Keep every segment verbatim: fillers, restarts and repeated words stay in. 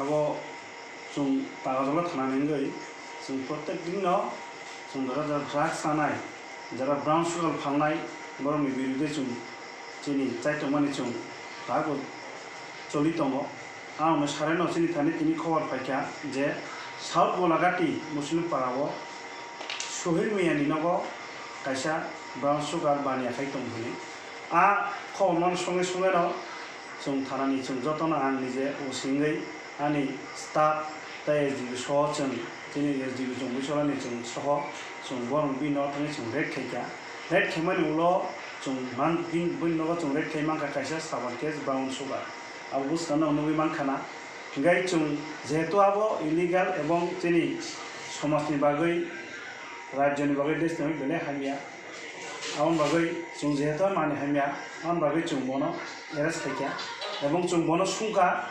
Abo chwng Takarjala thana ni wngwi chwng prottek din no chwng jara jara drugs chanai, jara brown sugar phalnai, borokni birude chwng chini chaitokmani chwng tabuk choli tongo. Ang no sarai no chini thani tini khobor phaikha je South Golagati Muslim para o Suhil Miya ni nogo kaisa brown sugar baniya khai tong hwnwi. A khobor no songwi songwi no chwng thanani chwng jotono ang nije O C wngwi ani staff tei S D O soho chwng chini S D O chwng Buisolani chwng soho chwng borok bini nogo thangwi chwng raid khaikha. Raid khaimani ulo chwng man bini nogo chwng raid khai mankha kaisa sabon case brown sugar. Abo bwskango nugwi mankha na. Hingkhai chwng jehetu abo illegal ebong chini somajni bagwi, rajyoni bagwi, deshni bagwi belai hamya. Aboni bagwi chwng jehetu manwi hamya, aboni bagwi chwng bono arrest khaikha ebong chwng bono sungkha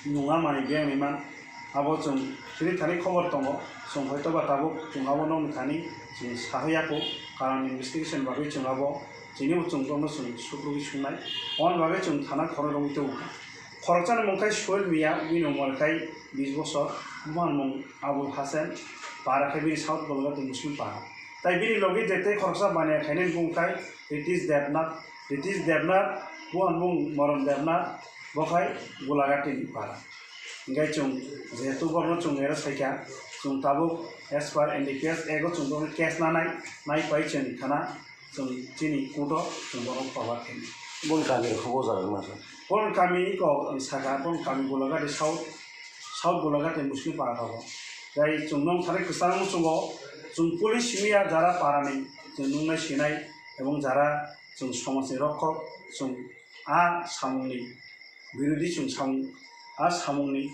nungya manwi biyang ni man. Abo chwng chini thani khobor tongo, chwng hoito ba tabuk chwng abo nokni thani chwng sahoya kho, karon investigation bagwi chwng abo chini bo chwng bono chwng sukrubwi sungnai. Aboni bagwi chwng thana khorok rwngwi tongo. Khoroksani mung khai Suhil Miya, bini umor khai bis bosor, buhanmung Abul Hasan, para khai bini South Golagati Muslim para. Tai bini logi je tei khoroksa baniya khainai bung khai Ritesh Debnath, Ritesh Debnath, buhanmung Moron Debnath, bo khai Golagati ni para. Hingkhai chwng jehetu borokno chwng arrest khaikha, chwng tabuk as per N D P S Act o chwng borokno case nanai, nai pai chwng thana chwng chini court o chwng borok forward khainai. Boni kami rok bo jaga wngma khe? Boni kami ni kok ang sakha, boni kami Golagati South, South Golagati Muslim para tongo. Tai chwng nong thani kwchang muchungo chwng police simi ya jara para ni chwng nungnai sinai ebong jara chwng somaj ni rokhok chwng a samung ni birodi chwng samung, a samungni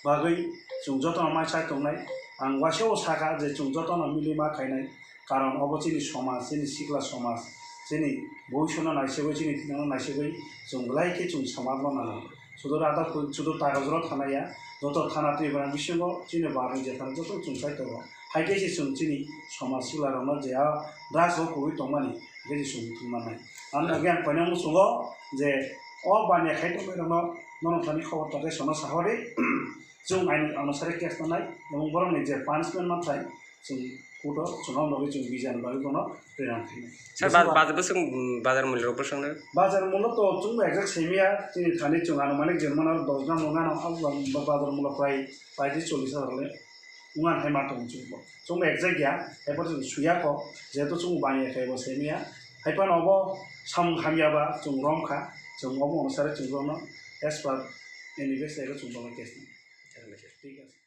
bagwi chwng jotono mai chai tongnai. Ang waisa o sakha je chwng jotono mili ma khainai, karon obo chini somaj, chini sikla somaj, chini bhobishyotno naisegwi, chini thwngno naisegwi chwng belai khe chwng somajno nango. Sudu rada, sudu Takarjala thana ya, joto thana Tripura bisingo chini barni jethani joto chwng chai tongo. Hai khe se chwng chini somaj sikla rokno je a drugs o kwrwi tongmani, Khe je chwng thwngmannai. Ani bagwi ang koinai muchungo je o baniya khai tongnairokno nono thani khobor tongkhe sono sahori. Chwng aini anusare case nanai, ebong borokni je punishment manthai chwng court o chwng aboni bagwi chwng bijan bagwi bono preran khainai. Sir, ba-, bazar bwswng, bazar mulya rok bwswng no? Bazar mulya to chwngno exact simiya, chini thani chwng anumanik je mano dos gram wngano, abo ba-, bazar mulya prai paitris chollish hajar le. Wngkha hai ma tongo chwngbo. Chwngbo exact ya, haiphano chwng suya kho, jehetu chwngbo baniya khe bo semiya. Haiphano obo samung hamya ba chwng rom kha, chwng obo onusare chwng bono as per N D P S Act o chwng bono case nai. Thik ase.